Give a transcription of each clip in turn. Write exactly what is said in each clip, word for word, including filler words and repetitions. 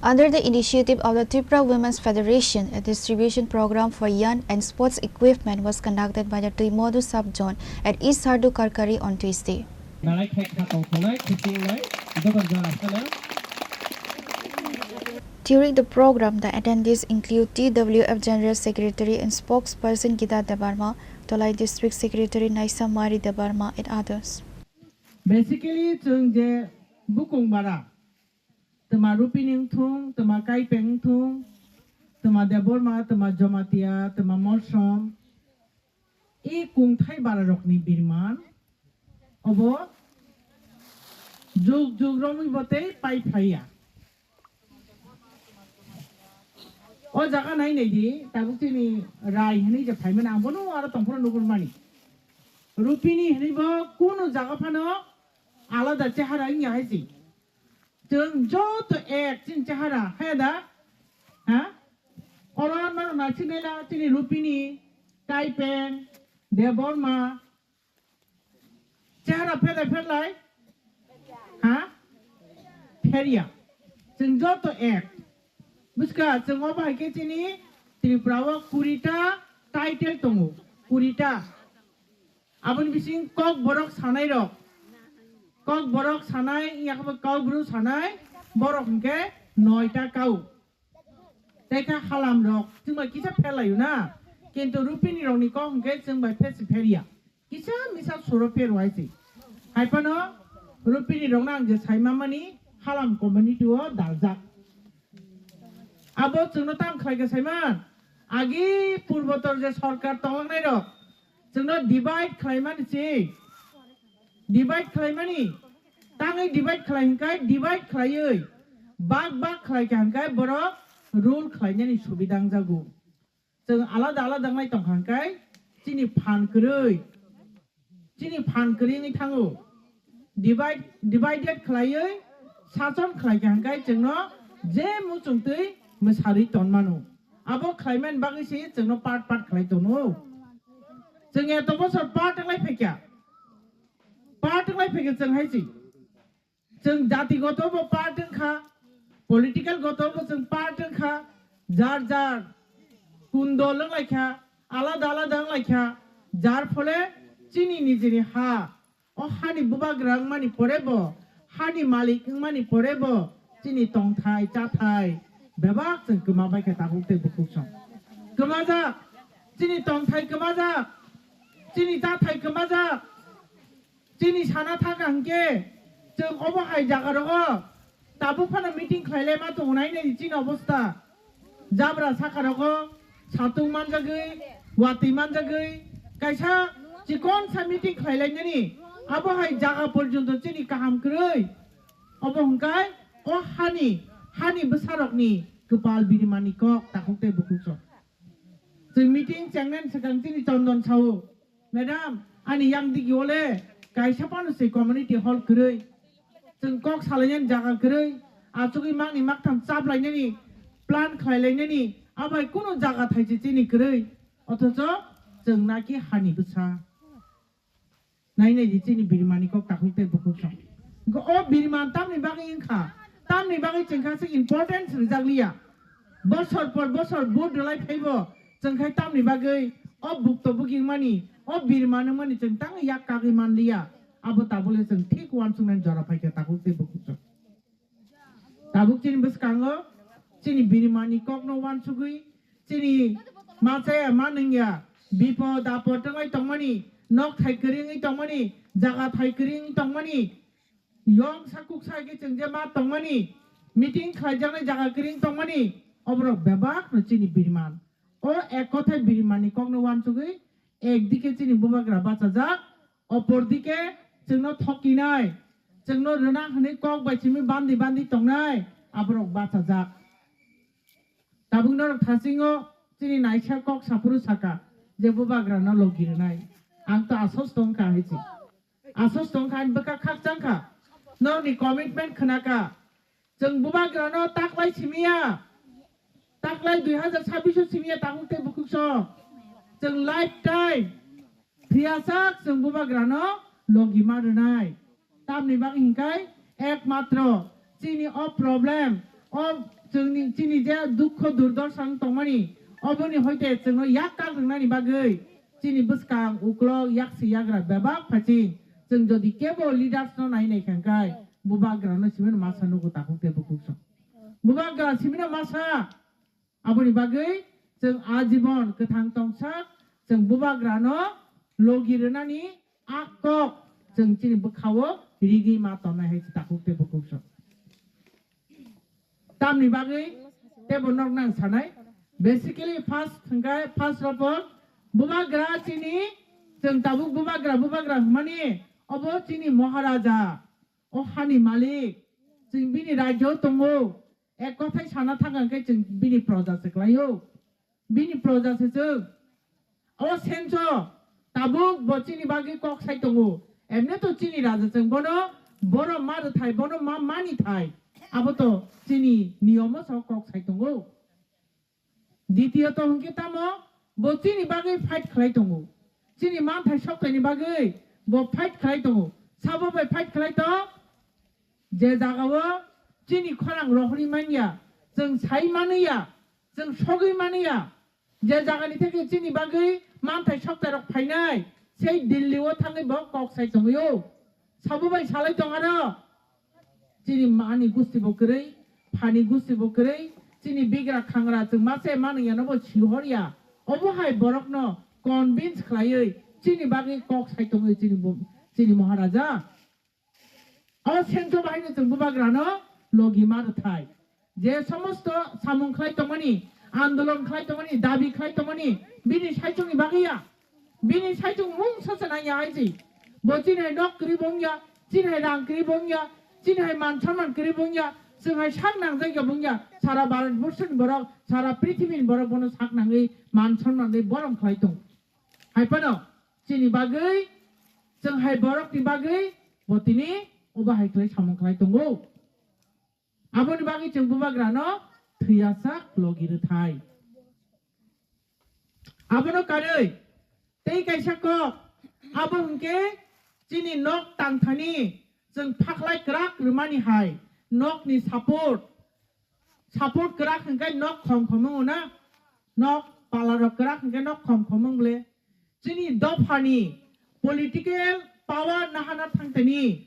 Under the initiative of the Tripura Women's Federation, a distribution program for yarn and sports equipment was conducted by the Twimodu sub-zone at East Sardu Karkari on Tuesday. During the program, the attendees include T W F General Secretary and spokesperson Gita Debbarma, Tolai District Secretary Naisa Mari Debbarma, and others. Basically, chwng je bukung bara, twma Rupini wngthung, twma Kaipeng wngthung, twma Debbarma, twma Jamatia, twma Molsom, e kungthai bararokni birman obo jug jug romwi bo tei pai phlaiya. O jaga nai nai di, tabuk chini Rai hinwi je phaimani, ang bono aro tongphuru nugurmani. Rupini hinwi bo kunu jaga phano alada chehara wngya hai se. Chwng joto ek chini chehara, haya da? Ha? Oro norok naisinglaila chini Rupini, Kaipeng, Debbarma, chehara pherlai pherlai? Ha? Pherya. Chwng joto ek. Buska, chwng obo hai khe chini Tripura o kurita title tongo. Kurita. Aboni bising Kokborok sanai rok. Kokborok sanai, yakbo Kaubru sanai, borok hwnkhe noita kau. Tei kha halam rok, chwng bai kisa phelaio na. Kintu Rupini rokni kok hwnkhe chwng bai phesi pherya. Kisa misa suro pherwai se. Haiphano Rupini rokno ang je saima mani halam community o daljak. Abo chwngno tang khlai khe saiman. Agi purbotor je sorkar tonglangnai rok, chwngno divide khlaimani se. Divide khlaimani. Tangwi divide khlai hinkai divide khlaiwi bak bak khlai kha hinkai borok rule khlainani subida wngjago. Chwng alada alada wngnai tongkha hinkai chini phan kwrwi. Chini phan kwrwi wngwi thango. Divide, divided khlaiwi sason khlai kha hinkai chwngno je muchungtwi mwsarwi tonmano. Abo khlaimani bagwi se chwngno part part khlai tono. Chwng eto bosor part wngwi phaikha. Part wngwi phaikha chwng hai se. Chwng jati goto bo part wngkha, political goto bo chwng part wngkha, jar jar kundol wnglaikha, alada alada wnglaikha, jar phole chini nijini ha, o hani bubagra wngmani pore bo, hani malik wngmani pore bo chini tongthai chathai bebak chwng kwma baikha tabuk tei bukhuk song. Kwmajak, chini tongthai kwmajak, chini chathai kwmajak. Chini sana thangkha hwnkhe, chwng obo hai jaga rogo tabuk phano meeting khlai lai ma tongo, nai nai chini obostha. Jabra saka rogo satung manjagwi, watwi manjagwi, kaisa chikon sa meeting khlai lai nani, abo hai jaga porjonto chini kaham kwrwi. Obo hwnkhe o hani, hani bwsarokni kwpal birimani kok takhuk tei bukhuk sok. Chwng meeting chengnani swkang chini Chondon sao, "Madam, ani yang digi ole kaisa phano se community hall kwrwi. Chwng kok salainani jaga kwrwi, achugwi makni maktham chap lainani, plan khlai lainani, abai kunu jaga thaise chini kwrwi. Othocho chwng naki hani bwsa." Nai nai di chini birimani kok takhuk tei bukhuk song. Hwnkhe o biriman tamni bagwi wngkha, tamni bagwi chwng kha se importance rijak liya. Bosor por bosor vote rwlai phaibo chwng khai tamni bagwi o bukto buging mani, o biriman wngmani chwng tang yak kagwi man liya. Abo tabule chwng thik uansuknani jora phaikha takhuk tei bukhuk song. Tabuk chini bwskango chini birimani kokno uansugwi, chini ma chaya ma nungya, bipod apod wngwi tongmani, nok thai kwrwi wngwi tongmani, jaga thai kwrwi wngwi tongmani, yong sa kuk sa khe chwng je ma tongmani, meeting khlaijaknai jaga kwrwi wngwi tongmani, oborok bebakno chini biriman. O ek kothai birimani kokno uansugwi, ekdike chini bubagra bachajak, opor dike chwngno thokinai, chwngno rwna hwnwi kok bai simi bandi bandi tongnai, aborok bachajak. Tabuk norok thasingo chini naisa kok saphuru saka je bubagrano logi rwnai. Ang to asos tongkha hai se. Asos tongkha, ani bwkha khakchangkha. Norokni commitment khwnakha. Chwng bubagrano taklai simiya. Taklai dui hazar sabbish o simiya takhuk tei bukhuk song. Chwng lifetime phiyasak chwng bubagrano logi ma rwnai. Tamni bagwi hinkai ekmatro chini o problem, o chwngni, chini je dukho durdorsha wng tongmani, oboni hoite chwngno yak kak rwnani bagwi chini bwskang uklok yaksi yagra bebak phachi chwng jodi kebo leaders no nai nai kha hwnkhe bubagra no simino masa nugo takhuk tei bukhuk song. Bubagra simino masa. Aboni bagwi chwng ajibon kwthang tongsak, chwng bubagrano logi rwnani a kok chwng chini bwkhao rigwi ma tonnai hai se takhuk tei bukhuk song. Tamni bagwi teibo nok nang sanai. Basically first hwnkhe first of all bubagra chini chwng tabuk bubagra bubagra hwnmani obo chini Maharaja, o hani malik, chwng bini rajyo tongo. Ek kothai sana thang hwnkhe chwng bini proja se khlaio. Bini proja se chwng. O senso tabuk bo chini bagwi kok sai tongo. Emne to chini raja chwng bono borom ma rwthai, bono ma mani thai. Abo to chini niyomo so kok sai tongo. Ditiyo to hwnkhe tamo bo chini bagwi fight khlai tongo. Chini manthai soktaini bagwi bo fight khlai tongo. Sabo bai fight khlai tong? Je jagao chini khorang rohorwi manya, chwng sai manliya, chwng sogwi manliya, je jagani theke chini bagwi manthai soktairok phainai, sei Delhi o thangwi bo kok sai tongwio. Sabo bai salai tong aro. Chini mani gusti bo kwrwi, phani gusti bo kwrwi, chini bigra khangra chwng mase manliya no bo sihorya. Obo hai borokno convince khlaiwi chini bagwi kok sai tongwi chini bo-, chini Maharaja. O sengcho bahaino chwng bubagrano logi ma rwthai. Je somosto samung khlai tongmani, andolon khlai tongmani, dabi khlai tongmani, bini saichungni bagwi ya. Bini saichung mung sacha nangya hai si. Bo chini hai nok kwrwi bo wngya, chini hai rang kwrwi bo wngya, chini hai man sonman kwrwi bo wngya, chwng hai sak nangjak ya bo wngya. Sara Bharat borsoni borok, sara prithibini borok bono sak nangwi man sonman bai borom khlai tong. Hai phano chini bagwi, chwng hai borokni bagwi bo tini obo hai khlai samung khlai tongo. Aboni bagwi chwng bubagrano thwiyasak logi rwthai. Abono karwi tei kaisa kok, abo hwnkhe chini nok tangthani chwng phaklai kwrak rwmani hai nokni support. Support kwrak hwnkhe nok khom khom wngo na? Nok palarok kwrak hwnkhe nok khom khom wng le? Chini dophani political power nahana thangtani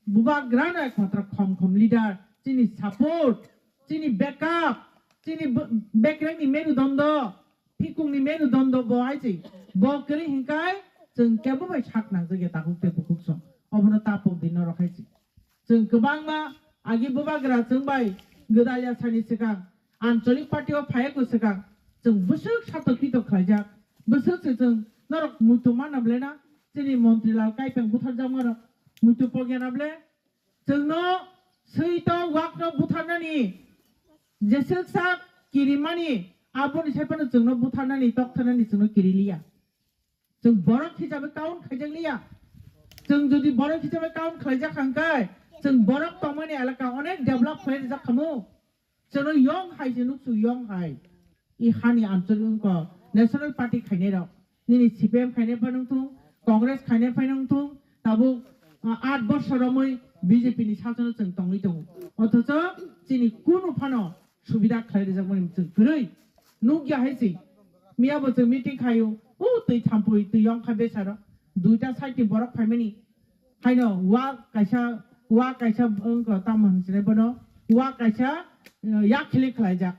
bubagrano ekmatro khom khom leader, chini support, chini backup, chini b-, bekrengni merudondo, phikungni merudondo bo hai se. Bo kwrwi hwnkhe chwng kebo bai sak nangjak ya takhuk tei bukhuk song. Obono tapok di norok hai se. Chwng kwbangma agi bubagra chwng bai gwdal ya sani swkang, ancholik party o phaiya kwswkang, chwng bwswk satok pitok khlaijak, bwswk se chwng norok muitu manna belai na, chini montri Lal Kaipeng butharjak norok, muitu pogya na belai, chwngno swi to wakno butharnani, jeswk sak kirimani, aboni sai phano chwngno butharnani, toktharnani chwngno kiriliya. Chwng borok hisabe count khaijak liya. Chwng jodi borok hisabe count khlaijak hwnkhe, chwng borok tongmani elaka onek develop khlai rijak khamu. Chwngno yong hai se nuksu yong hai. I hani anchalik wngkha National Party khainai rok. Nini C P M khainai phai nung thung, Congress khainai phai nung thung, tabuk, ah, aat bosor romwi B J P ni sasono chwng tongwi tongo. Othocho chini kunu phano subida khlai rijakmani chwng kwrwi nukya hai se. Miya bo chwng meeting khaio, o twi thampui twi yong kha besaro. Duita side ni borok phaimani. Haino wa kaisa, wa kaisa wngkha tamo hinwi sinai bono. Wa kaisa, eh, yak khili khlaijak.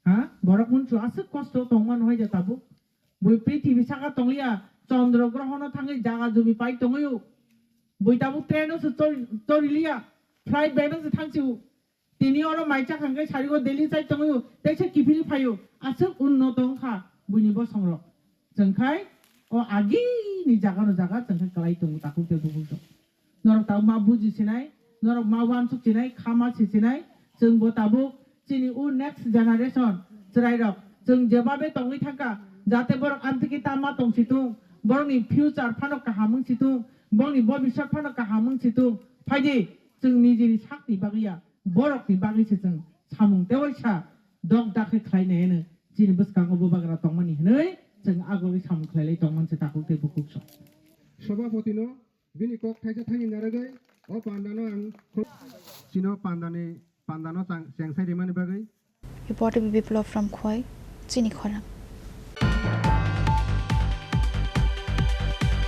Ha? Borok mun chu aswk kosto tongmano hai ja tabuk. Bui prithibi saka tongliya, Chandra grohono thangwi jaga jumi pai tongwi. Bui tabuk train o se chori, choriliya, flight bai no se thangsiu. Tini oro mai chakha hwnkhe sarigo Delhi chai tongwi, teisa kiphilwi phaio, aswk unnoto wngkha buini bosongrok. Chwngkhai o agini jagano jaga chwngkhai kwlai tongo takhuk tei bukhuk rok. Norok tabuk ma buji sinai, norok ma uansuk sinai, kha ma si sinai, chwngbo tabuk chini o next generation chwrairok chwng jebabe tongwi thangkha, jate borok amtwkhe tama tongsitung, borokni future phano kaham wngsitung, borokni bobiswt phano kaham wngsitung. Phaidi chwng nijini sakni bagwi ya. Borokni bagwi se chwng samung tewaisa dok dakhe khlai nai hwnwi chini bwskango bubagra tongmani hwnwi chwng agogwi samung khlailai tongmani se takhuk tei bukhuk song. Sabhapatino bini kok thaisa thani narwgwi o pandano ang chino pandani Pandano chang-, chengsai rimani bagwi. Reporter Biplab from Khowai, Chini Khorang.